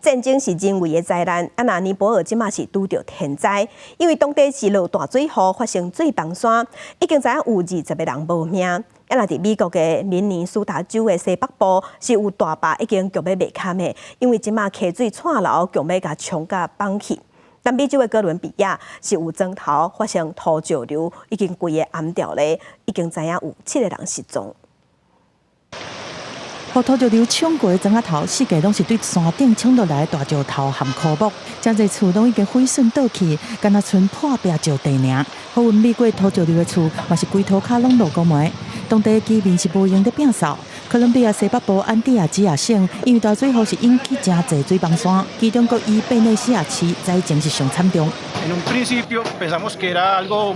戰爭是人為的災難，啊若尼泊爾這馬是拄著天災，因為當地是落大水雨，發生水崩山，已經知影有20個人無命。啊若佇美國的明尼蘇達州的西北部是有大壩已經強欲袂堪的，因為這馬溪水掣流，強欲共沖甲崩去。南美洲的哥倫比亞是有磚頭發生土石流，已經規个淹掉咧，已經知影有七個人失蹤。予土石流沖過的磚仔頭，四界攏是對山頂衝落來的大石頭和枯木，誠濟厝攏已經毀損倒去，敢若賰破壁石地爾。予淹沒過土石流的厝，嘛是規塗跤攏落烏糜。當地居民是無閒咧摒掃。哥倫比亞西北部安蒂亞吉亞省，因為大水雨是引起誠濟水崩山，其中閣以貝內西亞市災情是上慘重。 En un principio pensamos que era algo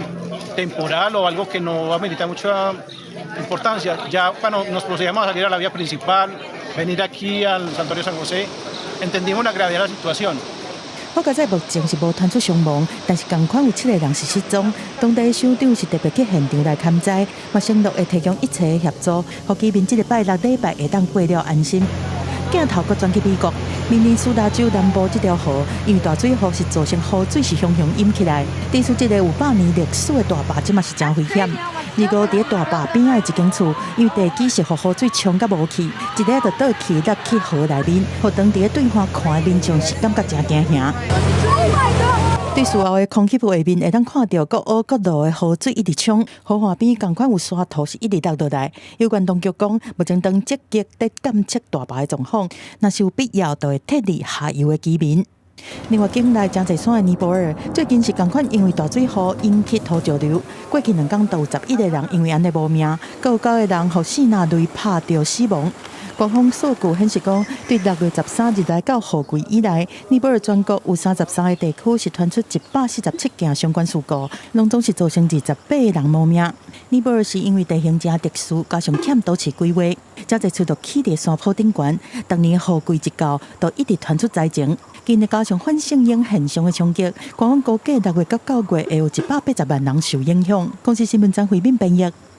temporal o algo que no amerita mucha importancia. Ya cuando nos procedíamos a salir a la vía principal, venir aquí al Santuario San José, entendimos la gravedad de la situación. 好佳哉目前是無傳出傷亡，但是仝款有七個人是失蹤。當地首長是特別去現場來勘災，嘛承諾會提供一切協助，予居民這個拜六禮拜會當過了安心。鏡頭閣轉去美國，明尼蘇達州南部這條河，因為大水雨是造成河水是雄雄淹起來，致使這个有百年歷史的大壩，這馬是誠危險。二五佇大壩邊仔的一間厝，因為地基是予河水沖甲無去，一下就倒去落去河內面，予當地對岸看的民眾是感覺誠驚嚇。對事後的空氣畫面會當看著各烏各路的河水一直衝，河岸邊仝款有沙土是一直落落來。有關當局講，目前正積極佇監測大壩的狀況，若是有必要，就會撤離下游的居民。另外，境內誠濟山的尼泊爾，最近是仝款因為大水雨引起土石流，過去兩工就有11個人因為按呢無命，閣有九個人予四若雷拍著死亡。官方數據顯示講，對6月13日來到雨季以來，尼泊爾全國有33個地區是傳出147件相關事故，攏總是造成28個人無命。尼泊爾是因為地形誠特殊，加上欠都市規劃，誠濟厝都起佇山坡頂懸，逐年雨季一到，就一直傳出災情。今年加上反聖嬰現象的衝擊，官方估計6月到9月會有180萬人受影響。公視新聞張惠敏編譯。